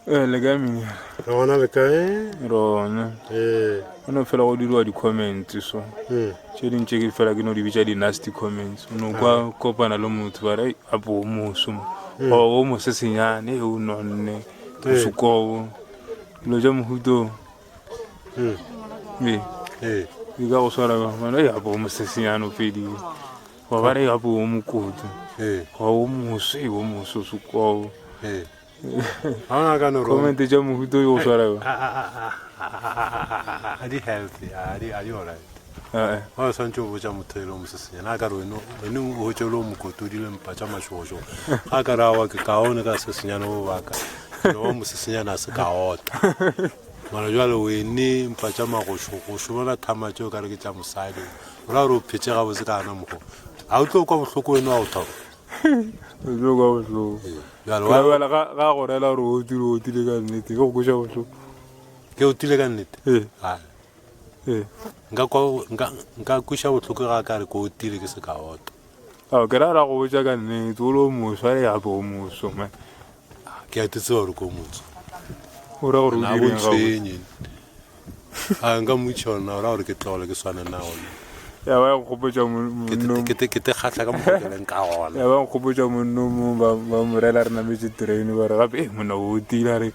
Ee, le kae mine? Re gona le kae? Rona. Ee. Go no fela go diriwa di-comments so. Mm. Tše ding tše ke fela ke no di bitša di-nasty comments. O no kwa kopana le motho ba re, "Ei, apo o moso mo." Goba o mosesenyane, "Ei, o nonne, o Ee. sekobo." Dilo tša mohuta o. Mm. Ee. Ee. Di ka go swara ka gobane, "Ei, apo o mosesenyane o fedile." Goba ba re, "Ei, apo o mokoto." Ee. Goba o moso, "Ei, o moso, o sekobo." Ee. Ga ona ka no Comment tša mohuta o go swara ka. A di healthy, a di a di alright. Ee. Ga o swantse o botša motho e le o mosesenyana a ka re wene wene o hwetše o le o mokoto o dile mpa tša mašogošogo ga a ka re awa ke kaone ka sesenyane o baka ke wa mosesenyana a se ka ota mara jwale wene mpa tša magošogošo bona thama tšeo ka re ke tša mosadi o ra gore o phetše gabotse ka gana mokgo ga o tlo kwa bohloko wene wa go thoma O tlo kwa bohloko. Bjale Ka wa bjale ga ga go rela gore o otile o otile ka nnete ke go kweša bohloko. ke otile ka nnete Ee. Ai. Ee. Nka kwa nka nka kweša bohloko ga ka re ke otile ke se ka ota. Ao ke ra ra go botša ka nnete o le o moso a re gape o moso man. Ke a tseba gore ke o moso. O ra gore o Na direng gabotse. bontshwenye. A nka mmotšiša gore na o ra gore ke tlole ke swane na gona. Ya ba nkgopotša Ke te- monno ke te ke te kgahla ka mokgwa ke leng ka gona. ya ba nkgopotša monno mong ba ba mo rela re nametše terene ba re gape e monna o otile a re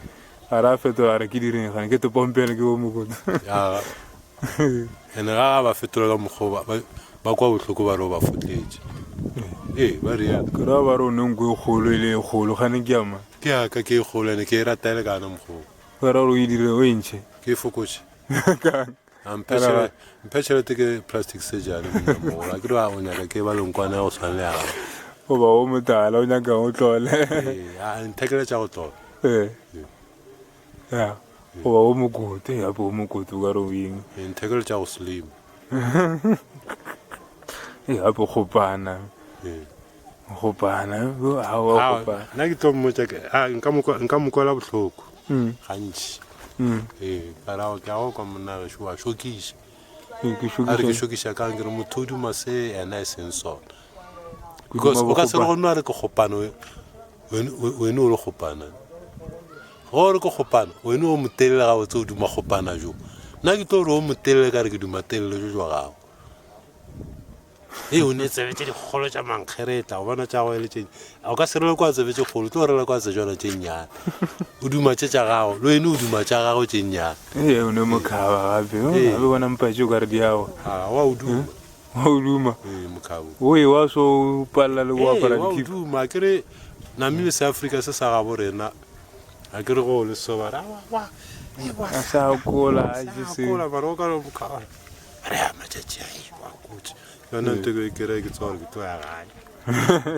a re a fetola a re ke direng gane ke te pompele ke bo mokoto. Ya. Ene ga ba fetola ka mokgwa o ba ba ba kwa bohloko ba re o ba fotletše. Ee, ba realo. Ke ra ba re o ne nko e kgolo e le e kgolo gane ke ya mang. Ke ya ka ke e kgolo ene ke e rata e le kana mokgwa o. O ra gore o e dire o e ntšhe. Ke e fokotše. Kang? A mphe tšhelete, mphe tšhelete ke plastic surgery monna mogolo. A ke re o nyaka ke ba le nkwana ya go tshwana le ya gago. Goba o motala o nyakang o tlole. Ee, a nthekele tša go tlola. Ee. Ya. Goba o mokote, gape o mokote o ka re o eng. Ee, nthekele tša go slim. Ee, gape kgopana. Ee. Kgopana, a wa kgopana. Nna ke tlo mmotša ke a nka mo nka mo kwela bohloko. Mm. Gantši. Mm. Ee, ka ra ke a go kwa monna gešo wa šokiša. Ee, ke A re ke šokiša. šokiša kang ke re motho o duma se yena e seng sona. Ke Because duma o ka se re bokgopana. go nna re ke kgopane wene wene o le kgopana. Ge o re ke kgopana wene o motelele gabotse o duma kgopana jo. Nna ke tlo re o motelele ka re ke duma telele jo jwa gago. Ee, o ne tsebe tše dikgolo tša mankgeretla, go bona tša go ele tše. O ka se rele kwa tsebe tše kgolo, tlo rela kwa tsejwana tše nnyane. O duma tše tša gago, le wene o duma tša gago tše nnyane. Ee, o ne mokhaba gape. Ee. Gape bona mpatše o ka re diawa. A wa o duma. Wa o duma. Ee, mokhabo. O e wa so o palela le go Ee, apara wa o dikipa. duma. Ke re namile se Afrika se sa gabo rena. A ke re go le so ba re wa wa. A sa kola, a je se. Kola mara o ka re mokhaba. Re a matšatši a e wa kotsi. Yona ntho e ke re ke tsoga gore ke tlo ya gae.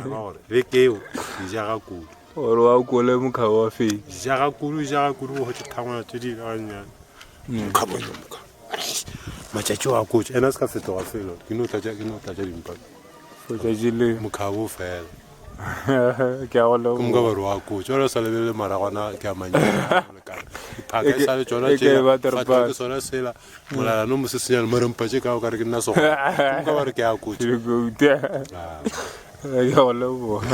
Ba gore beke eo ke ja ga kudu. Gore wa kole mokhaba wa fei. Ja ga kudu, ja ga kudu go hwetše thangwana tše di gannyane. Mokhaba yo mokhaba. Matšatši wa kotsi. Ena se ka fetoga felo. Ke no tlatša ke no tlatša dimpa. Letšatši le. Mokhabo fela. Ke a go leboga. Ke moka ba re wa kotsi. Jwale o sa lebelele maragwana ke a mannyane. Diphaka e sa le tšona E ke tšela. ba terpa. Sefahlego ke sona sela. Molala no mosesenyane mare mpa tše ka o ka re ke nna sego. Ke moka ba re ke a kotsi. Ke go uta. Ah. Ke a go leboga.